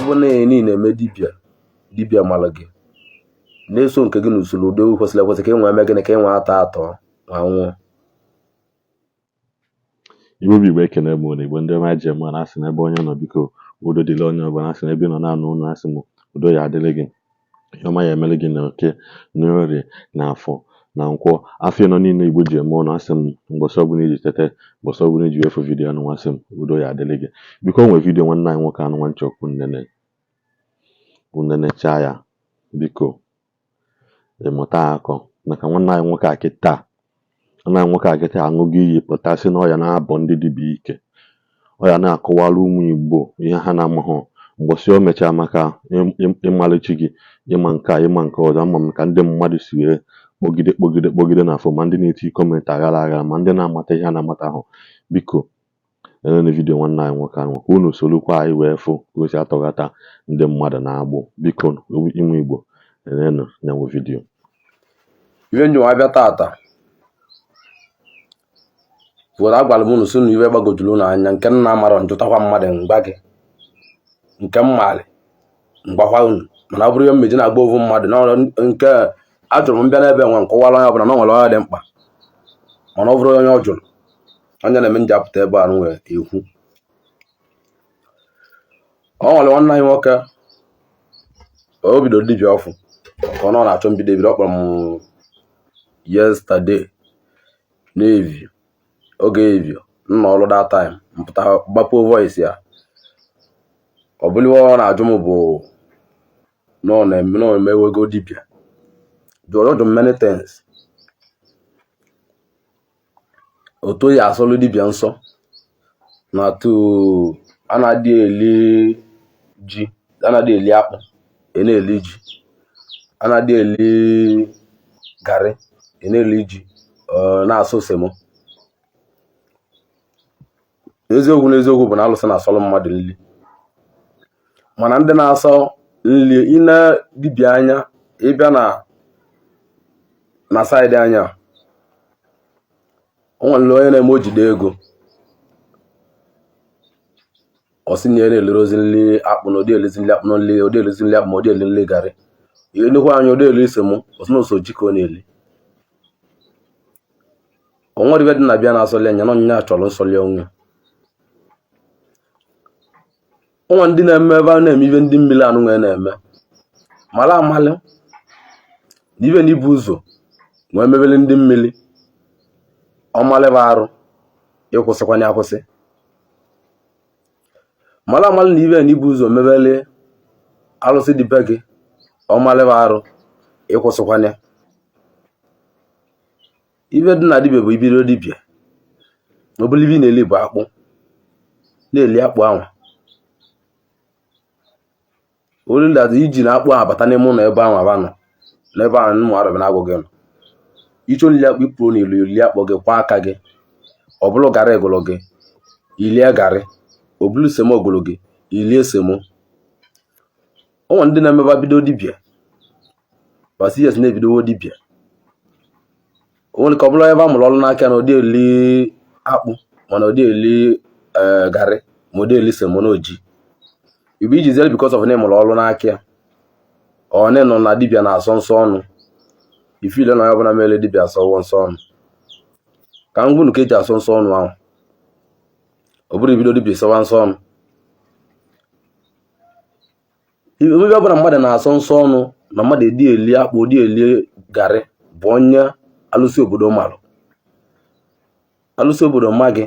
Ọ bụ na ị na-eme dibịa, dibịa mara gị na-eso nke gị n'usoro udo kwesịrị ekwesị ka ị nwee mee gịnị, ka ị nwee atọ atọ ma nwụọ. Igbo bụ Igbo, ekene m unu. Igbo ndị ọma ji eme na asị n'ebe onye nọ, biko udo dịrị onye ọbụla. Asị n'ebe ị nọ na-anụ ụnụ, asị m udo ya adịrị gị, ihe ọma ya emere gị na oke na orie na afọ na nkwọ, afọ ịnọ niile Igbo ji eme ọnụ. Asị m mbọsị ọbụla iji tete, mbọsị ọbụla iji wefu video anụ, asị m udo ya adịrị gị. Biko, o nwere video nwanne anyị nwoke anụ nwa nchọkwu nnene unenechaa ya, biko ịmụta akọ maka nwanne anyị nwoke a kịta. Nwanne anyị nwoke a kịta aṅụgo iyi, pụta sị na ọ ya na-abọ ndị dibịa ike, ọ ya na-akọwara ụmụ Igbo ihe ha na-amaghọ. Mbọsị o mechaa maka ịmalụ chi gị, ịma nke a, ịma nke ọzọ, ama m ka ndị mmadụ si wee kpọgide kpọgide kpọgide na phone, ma ndị na-eti comment aghara aghara, ma ndị na-amata ihe a na-amata ahụ. Biko elele video nwanne anyị nwoke ahụ ka unu solukwa anyị wee fụ ka o si atọghata ndị mmadụ na-agbụ. Biko, ụmụ Igbo, elenụ nyanwụ video. Ife nji abịa tata were agwara m unu sị unu ife gbagojuru unu anya nke nna mara njụtakwa mmadụ mgba gị nke mmalị mgbakwa unu, mana ọ bụrụ ihe mmeji na-agba ovu mmadụ na nke ajụrụ m mbịa n'ebe nwe nkọwara onye ọbụla na ọ nwere onye dị mkpa, mana ọ bụrụ onye ọ jụrụ onye na-eme nji apụta ebe a nwee ekwu. Ọ nwere nwanne anyị nwoke, o bidoro dibịa ọfụ ka ọ nọ na-achọ mbido ebido. Ọ kpọrọ m yesterday n'evi oge evio nna ọrụ that time, mpụta gbapuo voice ya. Ọ bụrụ ihe ọ na-ajụ m bụ na ọ na-eme na ọ emewego dibịa, jụrụ jụ many things, otu ya asọlụ dibịa nsọ na tu a na-adị eli ji, a na-adị eli akpụ, ị na-eli ji, a na-adị eli garị, ị na-eli ji, na-asụ semo. Eziokwu na eziokwu bụ na alụsị na-asọlụ mmadụ nli, mana ndị na-asọ nli ine dibịa anya ịbịa na side anya, o nwere onye na-eme o jide ego, ọ sị na ya na-elerozi nli akpụ, na ụdị elezi nli akpụ na nli ụdị elezi nli akpụ, ma ụdị eli nli garị nnukwu anya, ụdị eli semo, ọ sị na oso ji ka ọ na-eli. O nwere ibe dị na bịa na-asọli anya na onyinye a chọrọ nsọli onwe. Onwe ndị na-eme ebe a na-eme ibe ndị mmiri anụ nwee na-eme mara amalị na ibe na ibu ụzọ nwee mebele ndị mmiri ọmalịba arụ ịkwụsịkwanye akwụsị, mara amalị na ibe na ibu ụzọ mebele alụsị dị be gị ọmalịba arụ ịkwụsịkwanye. Ibe dị na dibịa bụ ibido dibịa, ọ bụrụ ibe ị na-eli bụ akpụ, na-eli akpụ ahụ olilata iji na akpụ ahụ abata n'ime ụlọ ebe ahụ aba nọ n'ebe ahụ ụmụ arọbị na-agwụ gị nọ iche olili akpụ ịpụrụ n'ilu ili akpụ gị kwa aka gị, ọ bụrụ garị gụrụ gị ilie garị, ọ bụrụ semo gụrụ gị ilie semo. O nwere ndị na-emeba bido dibịa pasiyes na-ebidowo dibịa, o nwere ka ọ bụrụ ebe a mụrụ ọrụ n'aka na ụdị eli akpụ, mana ụdị eli garị, ma ụdị eli semo na oji ibe iji zere because of na ịmụrụ ọrụ n'aka ya, ọ na ịnọ na dibịa na-asọ nsọ ọnụ ifile na onye ọbụla mere dibịa asọwo nsọ ọnụ. Ka m gwunu ka eji asọ nsọ ọnụ ahụ, ọ bụrụ ibido dibịa sọwa nsọ ọnụ, ebe ọbụla mmadụ na-asọ nsọ ọnụ na mmadụ edi eli akpụ, odi eli garị, bụ onye alụsị obodo malụ. Alụsị obodo ma gị,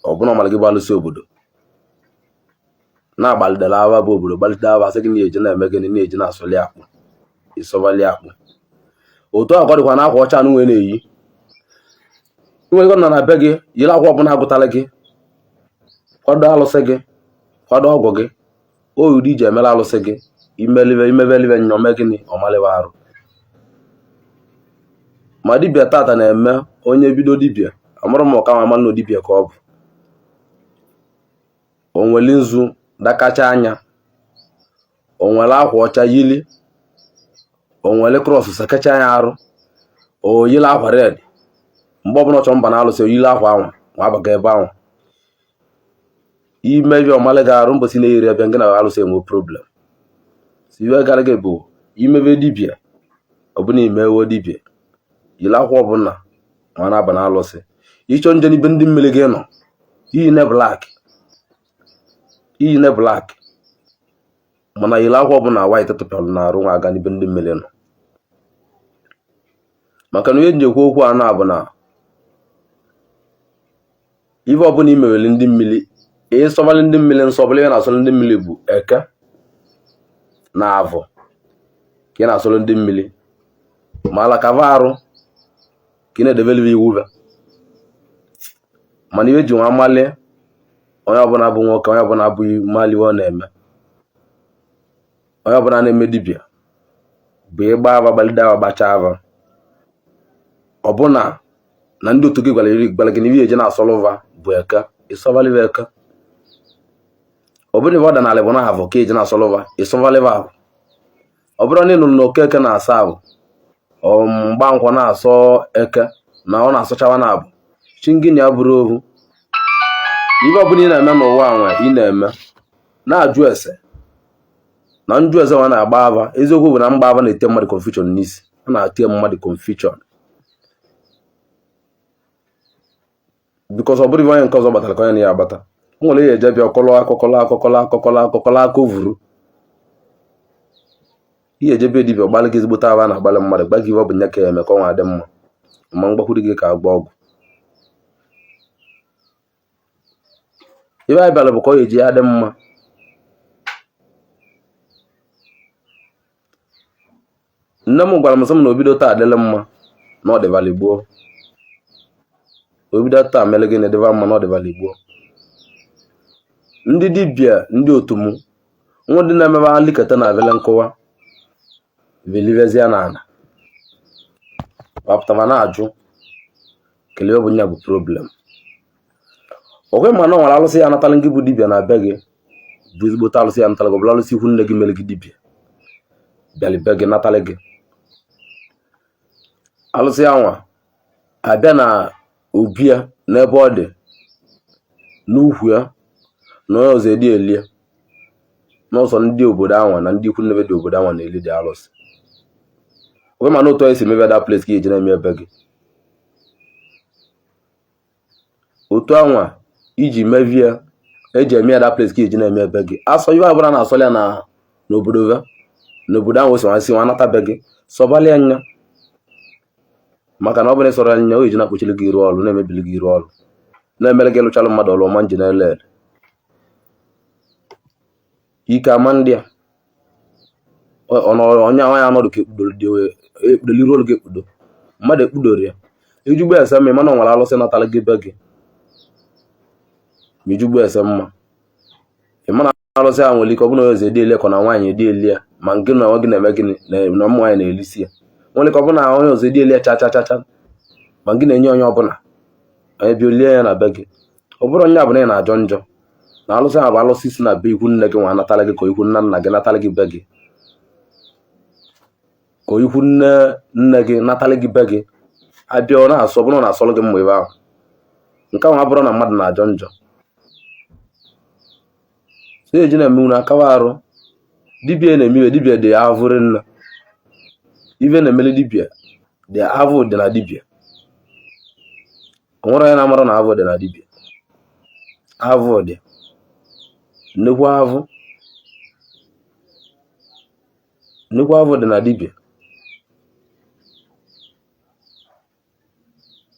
ọ bụla ọmara gị bụ alụsị obodo na-agbalidere ava bụ obodo gbalite ava, sị gị na-eji na-eme gịnị, na-eji na-asọli akpụ, ịsọbali akpụ. Otu a dịkwa na akwa ọcha anụ nwee na-eyi nwere nọ na be gị, yiri akwa ọbụla agụtara gị, kwado alụsị gị, kwado ọgwụ gị, o yiri iji emere alụsị gị imelive imebelive nyọ mee gịnị, ọmalive arụ. Ma dibịa tata na-eme onye bido dibịa amụrụ m ọka ma na dibịa ka ọ bụ o nwere nzu dakacha anya, o nwere akwa ọcha yili, o nwere cross sakacha ya arụ, o yili akwa red, mgbe ọbụla ọ chọrọ mba na alụsị o yili akwa ahụ ma abaga ebe ahụ imebi ọmalị gị arụ. Mbọsị na-eyiri ebe ngị na alụsị enwe problem. Iwe gara gị bụ imebe dibịa, ọbụna imewo dibịa, yiri akwa ọbụla ma na-aba na alụsị, ịchọ nje n'ibe ndị mmiri gị nọ, iyi ne black, iyi ne black, mana yiri akwa ọbụla white tụpịalụ na arụ nwa aga n'ibe ndị mmiri nọ. Maka na ihe nji ekwu okwu a na-abụ na ife ọbụla i mewere ndị mmiri, ịsọbalị ndị mmiri nsọ, ọbụla ihe na-asọrọ ndị mmiri bụ eke na avọ ka ị na-asọrọ ndị mmiri, ma alakava arụ ka ị na-edebere iwu be. Mana ihe ji nwa mmalị, onye ọbụla bụ nwoke, onye ọbụla bụ mmalị ọ na-eme, onye ọbụla na-eme dibịa bụ ịgba ava, gbalide ava, gbachaa ava, ọbụna na ndị otu gị gwara gị na ihe eji na-asọlụva bụ eke, ịsọvalịva eke. Ọbụna ibe ọdịnala bụ na avọ ka eji na-asọlụva, ịsọvalịva avọ. Ọ bụrụ na ị nụrụ na okeke na-asa avọ, mgbankwọ na-asọ eke, na ọ na-asọchawa na abụ chi gị na ya bụrụ ohu. Ibe ọbụla ị na-eme n'ụwa nwe ị na-eme na-ajụ ese na njụ ese nwa na-agba ava. Eziokwu bụ na mgba ava na-ete mmadụ confusion n'isi, ọ na-ete mmadụ confusion because ọ bụrụ ibe onye nke ọzọ gbatara ka onye na ya agbata. O nwere ihe eje bịa ọkọlọ akọkọlọ akọkọlọ akọkọlọ akọkọlọ aka ovuru ihe ejebe dibịa gbalị gị ezigbote ava na-agbalị mmadụ gba gị iwe ọ bụ nya ka ya eme ka ọ nwa dị mma, ma mgbakwuru gị ka agba ọgwụ. Ibe anyị bịara bụ ka ọ ga-eji ya dị mma. Nne m gwara m sị m na obido taa adịla mma na ọ dịbala gboo. Obido taa mere gịnị dịba mma na ọ dịbala gboo. Ndị dibịa ndị otu m nwa ndị na-emebe aliketa na avele nkụwa velivezie na ala wapụtara na-ajụ kelee ọ bụ nya bụ problem. Okwe ma na ọ nwere alụsị ya anatala gị bụ dibịa na be gị bụ ezigbote alụsị ya natala gị, ọbụla alụsị ikwu nne gị mere gị dibịa bịara be gị natala gị alụsị anwa, abịa na obi ya n'ebe ọ dị n'ukwu ya na onye ọzọ edi elie n'ọsọ ndị obodo anwa na ndị ikwu nnebe dị obodo anwa na-eli dị alụsị. Okwe ma na otu esi mebe that place ka iji na-eme ebe gị otu anwa iji mevie eji eme ya that place ka iji na-eme ebe gị. Asọ iwe ọbụla na-asọli ya na n'obodo be n'obodo ahụ o si nwa si nwa nata be gị, sọbalị ya anya, maka na ọ bụrụ na ị sọrọ anya o ji na-akpọchiri gị iru ọrụ, na-emebili gị iru ọrụ, na-emere gị lụchalụ mmadụ ọrụ ọma nji na-ele ele ike ama ndị a onye onye anọdụ ka ekpudoro dị ekpudoro iru ọrụ gị, ekpudo mmadụ ekpudoro ya. Ijugbo ese mma, mana ọ nwere alụsị natara gị be gị, ma ijugbo ese mma, ị mana alụsị ahụ nwere ike ọ bụrụ na onye ọzọ edi ele ka na nwaanyị edi eli ya, ma gị na onwe gị na-eme gịnị na ụmụ nwaanyị na-elisi ya. Nwere ike ọ bụrụ na onye ọzọ edi eli ya cha cha cha cha, ma gị na-enye onye ọbụla onye bịa olie ya na be gị. Ọ bụrụ onye bụ na ị na-ajọ njọ na alụsị ahụ bụ alụsị si na be ikwu nne gị nwa natara gị, ka ikwu nna nna gị natara gị be gị, ka ikwu nne nne gị natara gị be gị, abịa ọ na-asọ bụrụ na asọrọ gị mma ebe ahụ. Nke ahụ abụrụ na mmadụ na-ajọ njọ. So eji na-eme unu akawa arụ. Dibịa na-eme iwe, dibịa dị avụrị nna ife na-emeli dibịa dị avụ dị na dibịa. O nwere onye na-amara na avụ dị na dibịa, avụ dị nnukwu, avụ nnukwu avụ dị na dibịa.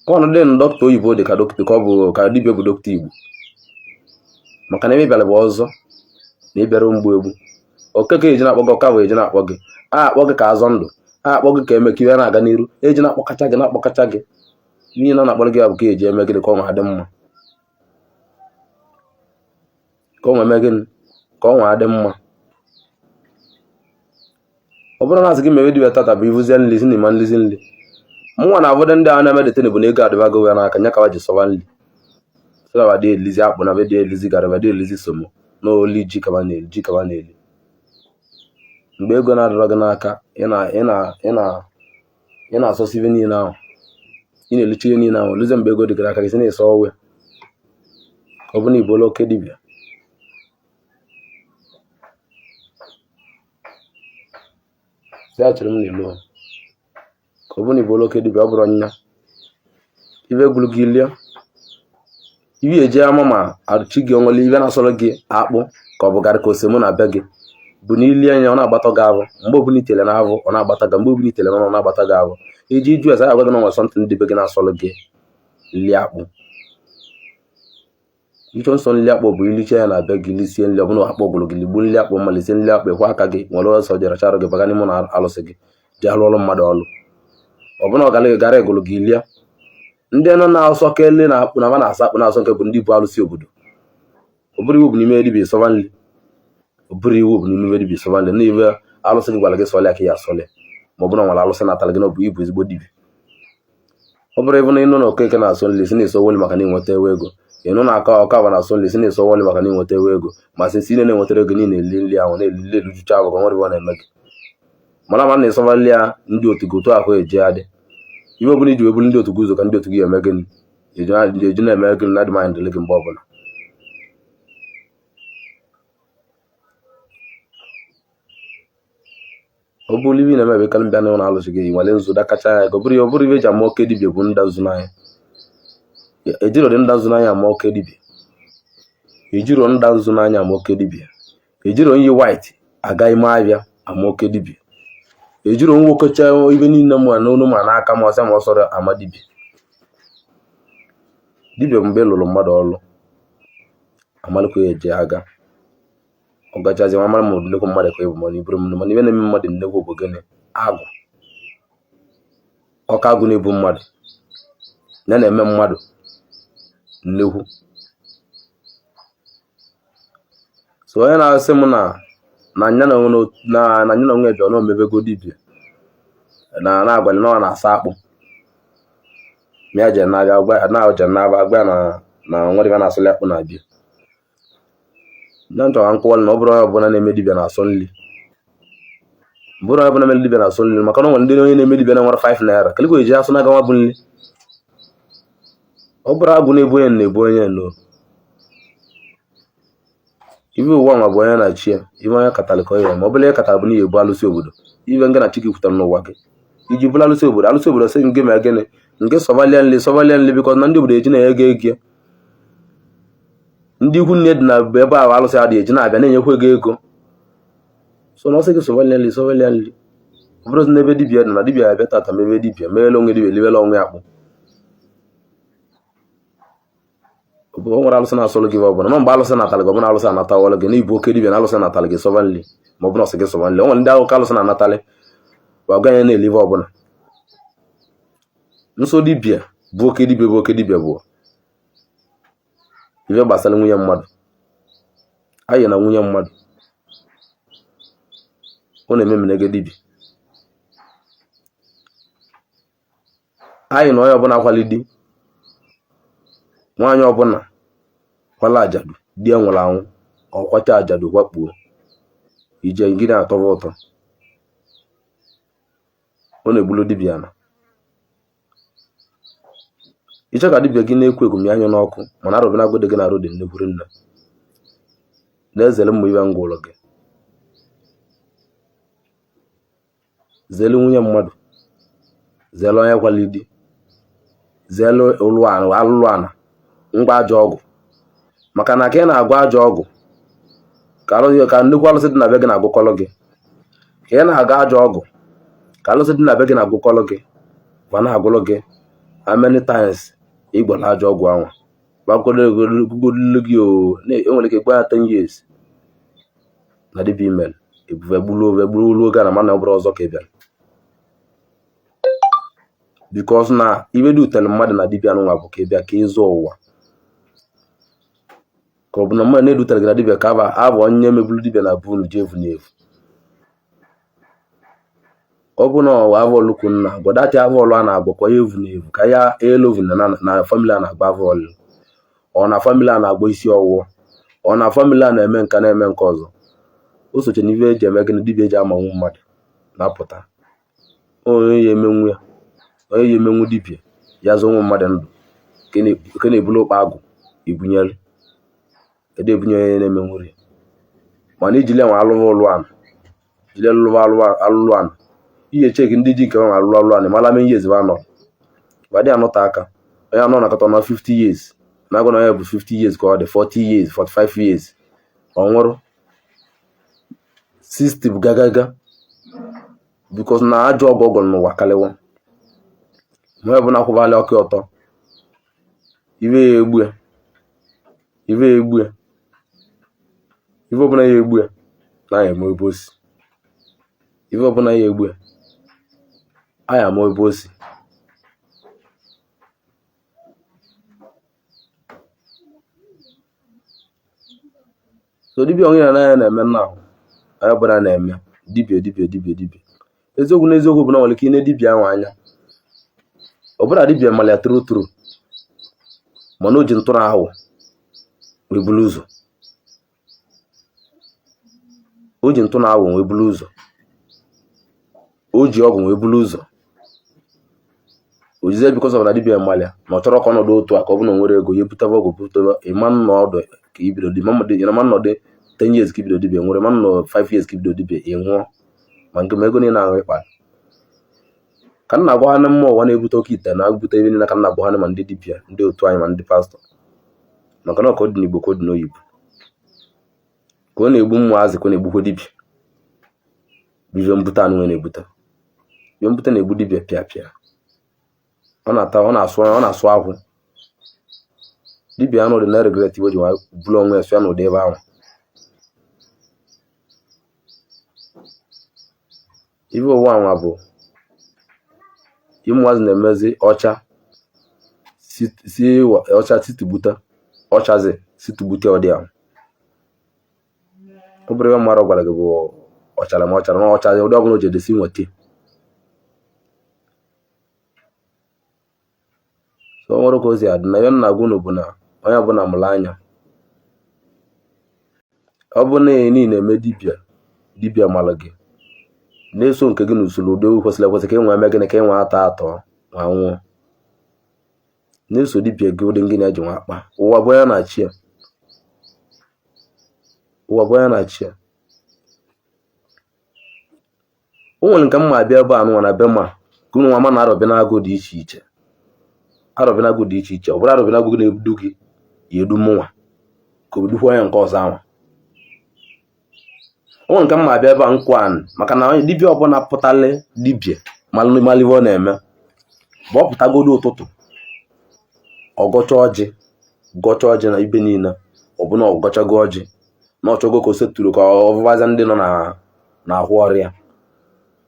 Ọnụ dị na dọkịta oyibo dị ka dọkịta ka ọ bụ ka dibịa bụ dọkịta Igbo, maka na ebe bịara bụ ọzọ na ịbịara mgbu egbu okeke eji na-akpọ gị, ọka bụ eji na-akpọ gị, a akpọ gị ka azọ ndụ, a akpọ gị ka eme ka iwe na-aga n'iru, eji na-akpọkacha gị na-akpọkacha gị n'ihe na na-akpọrọ gị bụ ka eji eme gịnị ka ọ nwa adị mma, ka ọ nwa eme gịnị ka ọ nwa adị mma. Ọ bụrụ na asị gị mewe dibịa tata bụ ivuzie nli si na ịma nlizi nli. Mụnwa na abụdị ndị ahụ na-eme detin bụ na ego adịbago ya n'aka nya ka ji sọba nli sịba dị elizi akpụ na be dị elizi gara be dị elizi somo na oli ji kaba na-eli ji kaba na-eli. Mgbe ego na-adịrọ gị n'aka, ị na-asọsi ibe niile ahụ, ị na-elicha ihe niile ahụ, oluzie mgbe ego dị gị n'aka gị si na-esa ọwụ ya, ọ bụ na ibola oke dibịa. Sị ya chere m n'ilo, ka ọ bụrụ na ị bụrụ oke dibịa, ọ bụrụ nya ibe gwuru gị lie ibe eji ama ma chi gị onwere ibe na-asọrọ gị akpụ ka ọ bụ garị ka ose mụ na be gị bụ na ilie anya, ọ na-agbata gị ahụ. Mgbe ọbụla itele na ahụ, ọ na-agbata gị. Mgbe ọbụla itele na ọ na-agbata gị ahụ, iji ju ese agwa gị na nwere something dị be gị na-asọrọ gị nli akpụ. Ichọ nsọ nli akpụ bụ ilicha ya na be gị, lisie nli ọbụla akpụ gwụrụ gị, ligbuo nli akpụ ma lisie nli akpụ, ịkwa aka gị nwere ọsọ jere chara gị baga n'ime na alụsị gị ji alụ ọrụ mmadụ ọlụ. Ọbụna ọgara gara egụrụ gị lie. Ndị nọ na-asọ kele na akpụ na ma na-asa akpụ na-asọ nke bụ ndị bụ alụsị obodo. Ọ bụrụ iwu bụ n'ime dibịa sọba nli, ọ bụrụ iwu bụ n'ime dibịa sọba nli na ibe alụsị gị gwara gị sọlịa ka ya asọlịa, ma ọ bụrụ na nwere alụsị natara gị na ọ bụ ibu ezigbo dibịa. Ọ bụrụ ịbụ na ịnụ na Okeke na-asọ nli si na-eso woli maka na ịnweta ewe ego, ịnụ na aka ọka na-asọ nli si na-eso woli maka na ịnweta ewe ego, ma sị si na-enwetara ego niile eli nli ahụ na-elili elujucha ahụ ka nwere ọ na-eme gị mana ma na-esọba nli ya. Ndị otu gị otu ahụ eji adị ibe ọbụla iji wee bụrụ ndị otu gị ụzọ ka ndị otu gị eme gịnị eji na-eme gịnị na adị mind gị mgbe ọbụla. Ọ bụrụ ibe ị na-eme ebe kalị mbịa n'ụlọ alụsị gị nwere nzu dakacha ya ka ọ bụrụ ibe eji ama oke dibịa bụ nda nzu n'anya. Ejiro dị nda nzu n'anya ama oke dibịa, ejiro nda nzu n'anya ama oke dibịa, ejiro nyi white aga ime ahịa ama oke dibịa, ejiro nwokocha ibe niile ma n'onu ma n'aka ma ọsọ ma ọsọrọ ama dibịa. Dibịa bụ mgbe ị lụrụ mmadụ ọlụ amalụkwa ya eji aga ọ gachazi ma mara ma nnekwu mmadụ ka ịbụ, mana iburu mana ibe na-eme mmadụ nnekwu bụ gịnị? Agụ ọka agụ na-ebu mmadụ ya na-eme mmadụ nnekwu. So onye na-asị m na na nya na onwe na na nya na onwe bịa na omebego dibịa na na-agwalị na ọ na-asa akpụ ma ya jere na-abịa gwa na je na-abịa gwa na na nwere ibe na-asụli akpụ na-abịa na nchọrọ nkọwalị na ọ bụrụ onye ọbụla na-eme dibịa na-asọ nli, bụrụ onye ọbụla na-eme dibịa na-asọ nli, maka na o nwere ndị onye na-eme dibịa na-nwere 5 naira kelikwa eji asụ na-aga nwa bụ nli. Ọ bụrụ agụ na-ebu onye na-ebu onye no ibe ụwa nwa bụ onye na-achị ya ibe onye katara ka ọ ya ma ọ bụla ya katara bụ na ebu alụsị obodo ibe nga na chi gị kwutara n'ụwa gị iji bụrụ alụsị obodo. Alụsị obodo sị gị ma gịnị nke sọvalịa nli, sọvalịa nli because na ndị obodo eji na-enye ego ego ya ndị ikwu nne dị na ebe ahụ alụsị adị eji na-abịa na-enyekwa ego ego. So na ọ sị gị sọvalịa nli, sọvalịa nli, ọ bụrụ n'ebe dibịa dị na dibịa abịa tata mebe dibịa meghele onwe dibịa libele onwe akpụ ọ nwere alụsị na-asọlụ gị ọbụla ma mgbe alụsị natara gị ọbụla alụsị anatawọlụ gị na ibu oke dibịa na alụsị natara gị sọva nli ma ọ bụ na ọsị gị sọva nli. O nwere ndị akụkọ alụsị na-anatalị bụ agwa ya na-elive ọbụla nso dibịa bụ oke dibịa bụ oke dibịa bụ ife gbasara nwunye mmadụ ayị na nwunye mmadụ ọ na-ememine gị dibịa anyị na onye ọbụla kwali di nwaanyị ọbụla kwala ajadu di ya nwụrụ anwụ ọkwacha ajadu kwakpuo ije ngị na-atọba ụtọ ọ na-egbulu dibịa na ịchọ ka dibịa gị na-ekwu ekwu anya n'ọkụ mana arụbịa agụdị gị na-arụ dị nnekwuru nne na-ezere mmụ ibe ngwa ụlọ gị zelu nwunye mmadụ, zelu onye kwali di, zelu ụlụ alụlụ ana ngwa ajọ ọgwụ, maka na ka ị na-agwa ajọ ọgwụ ka alụsị ka nnukwu alụsị dị na be gị na-agụkọlụ gị, ka ị na-aga ajọ ọgwụ ka alụsị dị na be gị na-agụkọlụ gị ma na-agụlụ gị how many times ị gwara ajọ ọgwụ anwa gbagodolu gị o enwere ike gwa ya 10 years na dibịa email ebuve gburu ove gburu oge a na mana ọ bụrụ ọzọ ka ị bịara because na ibe dị utere mmadụ na dibịa nwa bụ ka ị bịa ka ị zụọ ụwa ka ọ bụ na mmadụ na-edutere gị na dibịa ka aba abụ onye mebulu dibịa na bunu ji evu na evu ọ bụ na ọwa avọlụ kwu nna gwadachi avọlụ a na-agwọ ka ya evu na evu ka ya elovu na na family a na-agba avọlụ ọ na family a na-agba isi ọwụwa ọ na family a na-eme nka na-eme nke ọzọ o soche na ife eji eme gịnị dibịa eji amanwu mmadụ na-apụta onye ya emenwu ya onye ya emenwu dibịa ya zụ ụmụ mmadụ ndụ nke na-ebulu ụkpa agụ ibunyere ede ebunye onye na-emenwuri mana ijile nwa alụrụ ụlụ ana jile lụrụ alụrụ ana Ihe cheki ndị ji nke ma alụrụ ọrụ anị mara many years ba nọ ba dị anọte aka. Onye anọ nakọta nọ 50 years na-agwa na onye bụ 50 years ka ọ dị 40 years, 45 years, ọ nwụrụ 60 bụ gagaga, because na ajọ ọgwụ ọgwụ n'ụwa karịwo. Ma ọ bụ na akwụbalị ọkụ ọtọ, ibe ya egbu ya, ibe ya egbu ya, ife ọbụla ya egbu ya na aya eme ebe o si, ife ọbụla ya egbu ya aya ama ebe o si. So dibịa onwe ya na ya na-eme nna ahụ onye ọbụla na-eme dibịa dibịa dibịa dibịa. Eziokwu na eziokwu bụ na nwere ike ine dibịa ahụ anya, ọ bụla dibịa mara ya true true, mana o ji ntụrụ ahụ wee buru ụzọ, o ji ntụ na awụ wee buru ụzọ, o ji ọgwụ wee buru ụzọ ojizie, because of na dibịa mmalịa na ọ chọrọ ka ọnọdụ otu a ka ọ bụ na o nwere ego ya ebutebe ọgwụ butebe. Ịma nnọdụ ka ibido dị ịma nnọdụ 10 years ka ibido dibịa nwere, ịma nnọ 5 years ka ibido dibịa ị nwụọ. Ma nke ma ego niile ahụ ịkpa ka m na-agwa ha na mmụọ ụwa na-ebute oke ite na-ebute ebe niile, ka m na-agwa ha, ma ndị dibịa, ndị otu anyị, ma ndị pastọ, maka na ọka ọ dị n'Igbo ka ọ dị n'oyibo, ka ọ na-egbu mmụọ azị, ka ọ na-egbukwa dibịa. Bụ ife mbute anụ nwe na-ebute ife mbute na-egbu dibịa pịa pịa. Ọ na-ata, ọ na-asụ, ọ na-asụ akwụ dibịa anụ dị na regret iwe ji nwa bụrụ onwe ya sụ ya n'ụdị ebe ahụ. Ife ụwa nwa bụ ịmụazị na-emezi ọcha si ọcha situgbuta ọchazi situgbute ọdị ahụ. Ọ bụrụ ebe mmadụ gwara gị bụ ọchara ma ọchara na ọchazi ụdị ọbụla o ji edesi nweta. So o nwere ka o si adị na ihe m na-agwa unu bụ na onye ọbụla mụrụ anya. Ọ bụ na ị niile eme dibịa, dibịa mara gị na-eso nke gị n'usoro udo kwesịrị ekwesị, ka ị nwee eme gịnị, ka ị nwee atọ atọ ma nwụọ na-eso dibịa gị ụdị gị na-eji nwa akpa. Ụwa bụ onye na-achị ya, ụwa bụ onye na-achị ya. O nwere nke mma abịa ebe a nụnwa na be ma ka unu nwa ma na arọbịnagụ dị iche iche, arọbịnagụ dị iche iche. Ọ bụrụ arọbịnagụ gị na-edu gị ya edu mụnwa ka o dukwa onye nke ọzọ anwa. O nwere nke mma abịa ebe a nkwa anị, maka na dibịa ọbụla pụtalị dibịa malụ ife ọ na-eme bụ ọ pụtagodo ụtụtụ, ọ gọcha ọjị, gọcha ọjị na ibe niile, ọ bụ na ọ gọchago ọjị na ọ chọgo ka o setụrụ ka ọ vụbaza ndị nọ n'ahụ ọrịa,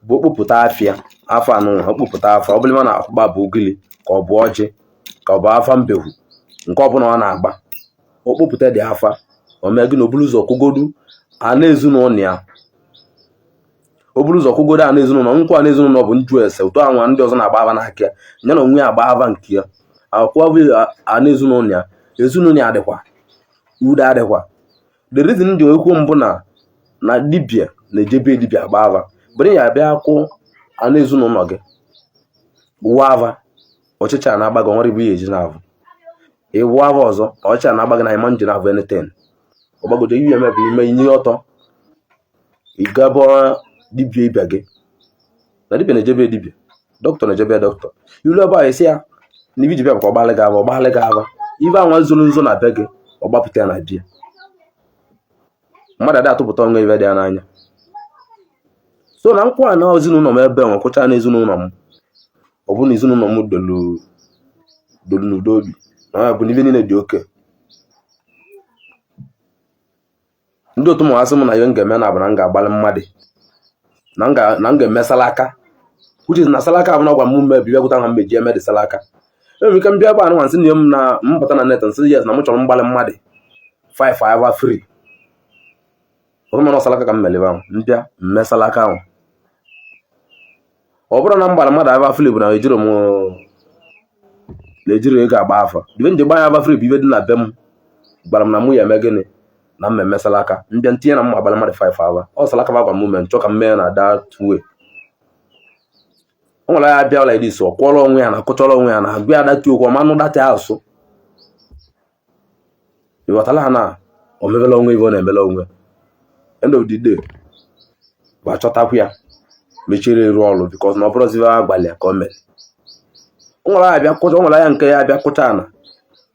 bụ okpupụta afịa afọ anụnwa, okpupụta afọ ọ bụla ma na akpụkpa bụ ugili ka ọ bụ ọjị ka ọ bụ afa mbegwu, nke ọbụla ọ na-agba, okpupụta dị afa o mee gị na oburu ụzọ kwụgodu ana ezinụlọ ya, o buru ụzọ kwụgodo ana ezinụlọ nkwa ana ezinụlọ bụ nju ese ụtọ anwa ndị ọzọ na-agba ava n'aka ya, ya na onwe ya agba ava nke ya, akwụ ana ezinụlọ ya, ezinụlọ ya adịkwa udo adịkwa. The reason ji ekwu mbụ na dibịa na-ejebe dibịa agba ava bụrụ ya abịa kwụ ana ezinụlọ gị wụọ ava, ọchịchị a na-agba gị nwere ibu ya eji na-avụ ịwụ ava ọzọ, ọchịchị a na-agba gị na ịma nji na-avụ anything. Ọgbagodo ihe eme bụ ime inye ọtọ ịgaba dibịa ịbịa gị na dibịa na-ejebe dibịa, dọkịta na-ejebe dọkịta, ilu ebe a esi ya na ibi ji bịa bụ ka ọ gbalị gị ava, ọ gbalị gị ava ibe anwa zoro nzo na be gị, ọ gbapụta ya na bịa mmadụ adị atụpụta onwe ibe dị ya n'anya. So na nkwa na ezinụlọ m ebe nwe kwụcha na ezinụlọ m, ọ bụrụ na ezinụlọ m dolu dolu n'udo obi na ya bụ na ibe niile dị oke. Ndị otu m asị m na ihe m ga-eme na bụ na m ga-agbalị mmadụ na m ga-eme salaka, which is na salaka bụ na ọgwa m mme bịa gwụta ha mmeji eme dị salaka. Enwere ike mbịa ebe a nwa nsị na m na mpụta na net nsị yes na m chọrọ mgbalị mmadụ 5 hour free, ọ bụrụ na salaka ka m melebe ahụ mbịa mme salaka ahụ. Ọ bụrụ na m gbara mmadụ ava free bụ na ejiro m na-ejiri ego agba afa ibe nji gba ya ava free bụ ibe dị na be m gwara m na mụ ya eme gịnị na mmemme salaka mbịa ntinye na m agbara mmadụ 5 hour ọ salaka bụ agwa m mee nchọ ka m mee na that way. O nwere ya bịa like this, ọ kwọrọ onwe ya na akụchọrọ onwe ya na agụ ya dati okwu ọmanụ dati asụ ịghọtala ha na o mebela onwe ibe ọ na-emela onwe. End of the day bụ achọtakwu ya. Mechiere eru ọrụ because na ọ bụrụzibe agbalị ka o mere. O nwere abịa kụcha, o nwere anya nke ya abịa kụcha ana,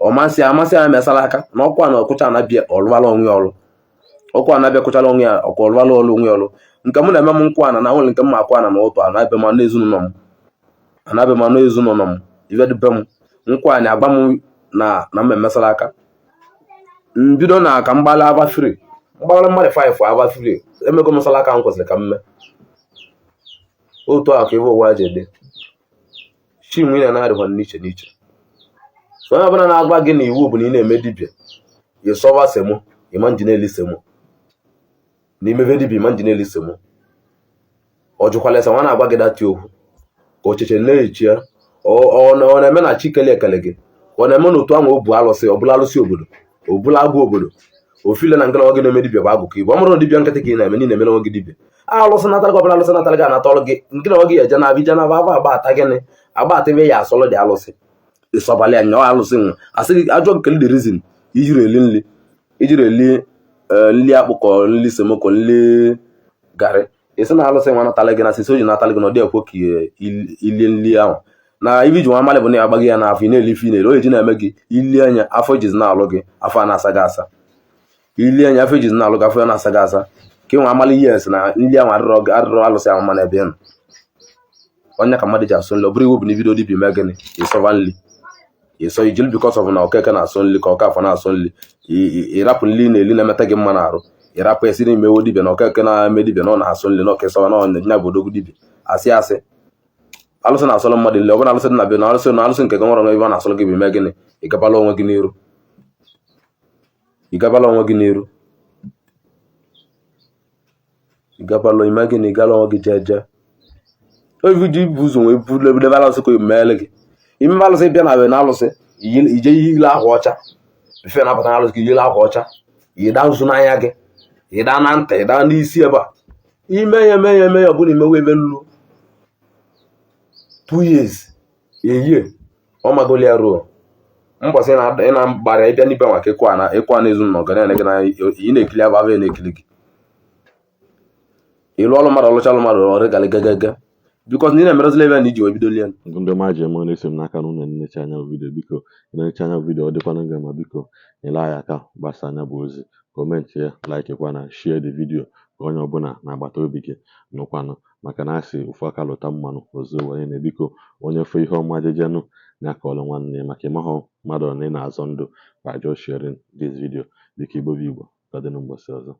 ọ masị amasị ya mesara aka na ọkwa na ọkụcha ana bịa ọlụwala onwe ya ọrụ. Ọkwa ana bịa kụchala onwe ya ọkwa ọlụwala ọrụ onwe ya ọrụ. Nke m na-eme m nkwụ ana na nwere nke m ma akwụ ana na ụtụ ana ebe ma n'ezinụlọ m, ana ebe ma n'ezinụlọ m, ife dị be m nkwụ anyị agba m na m emesara aka mbido na ka m gbala aba free, mgbagara mmadụ 5 aba free. Emego m sala aka m kwesịrị ka m mee otu a ka ebe ụwa ji dị chi nwunye na-adịkwa n'iche n'iche. So onye ọbụla na-agwa gị na iwu bụ na ị na-eme dibịa ịsọwa semo, ịma nji na-eli semo, na imebe dibịa ịma nji na-eli semo, ọ jụkwala ese nwa na-agwa gị dati okwu ka ocheche na-echi ya. Ọ na-eme na chi kele ekele gị, ọ na-eme n'otu ahụ o bu alụsị, ọ bụla alụsị obodo, ọ bụla agụ obodo ofile na nkele gị na-eme dibịa bụ agụ ka igbo. Ọ bụrụ na dibịa nkịtị ka ị na-eme, na ị na-emere onwe gị dibịa, alụsị natara gị, ọbụla alụsị natara gị, anata ọrụ gị nke na gị eje na abịa na aba agba ata gịnị agba ata ebe ya asọlụ dị alụsị ịsọbalị anya ọ alụsị nwe asị gị ajọ nkele. The reason ijiri eli nri, ijiri eli nli akpụ kọ nli semo kọ nli garị, isi na alụsị nwa natala gị na sisi o ji natala gị na ọ dị ekwe ka ilie nli ahụ na ibe iji nwa amalị bụ na ya agbaghị ya n'afọ. Ị na-eli ife ị na-eri, o eji na-eme gị ili anya afọ ejizi na-alụ gị, afọ a na-asa gị asa. Ili anya afọ ejizi na-alụ gị, afọ ya na-asa gị asa, ka ị nwa amalị yes na nli ahụ adịrọ gị, adịrọ alụsị ahụ mma n'ebe ị nọ. Onye ka mmadụ ji asụ nli, ọ bụrụ iwu bụ na ibido dibịa mee gịnị ịsọba nli ịsọ ijiri because of na Okeke na-asụ nli ka Ọkafọ na-asụ nli, ịrapụ nli na-eli na-emeta gị mma n'arụ, ịrapụ esi n'ime ewo dibịa na Okeke na-eme dibịa na ọ na-asụ nli na ọka ịsọba na ọnya bụ odogwu dibịa. Asị asị alụsị na-asọrọ mmadụ nli, ọ bụrụ na alụsị dị na be na alụsị na alụsị nke gị nwere onwe ebe ọ na-asọrọ gị bụ ime gịnị, ịgabala onwe gị n'iru, ịgabala onwe gị n'iru, ịgabala ime gịnị, ịgala onwe gị jeje ovi ji bụ ụzọ wee buru ebe alụsị ka meele gị ime alụsị bịa na be na alụsị ije yile akwa ọcha ife na-apụta na alụsị ka yile akwa ọcha, yida nzu n'anya gị, yida na ntị, yida n'isi ebe a, ime ya eme ya eme ya, ọ bụla imewe ebe lulu 2 years a year, ọ magoli ya ruo mbọsị ị na-agbara ịbịa n'ibe maka ịkụ ana ịkụ ana ezinụlọ ga na-ene gị na ị na-ekili aba abụ na-ekili gị ịlụ ọrụ mmadụ ọlụchalụ mmadụ ọrụ galị gagagaga because na ị na-emerezila ebe na iji wee bido lie. Ndị ọma ji eme na-eso m n'aka na unu na-enecha anya video, biko ị na-enecha anya video, ọ dịkwana gị ma biko nyere anyị aka gbasa anya bụ ozi, comment ya, like kwa na share the video ka onye ọbụla na agbata obi gị nụkwanụ, maka na asị ofu aka lụta mmanụ ozu ụwa niile. Biko onye fụ ihe ọma jejenụ ya kọọrọ nwanne ya, maka ịmahụ mmadụ na ị na-azọ ndụ by just sharing this video. Biko, Igbo bụ Igbo, ka ọ dị n'ụbọchị ọzọ.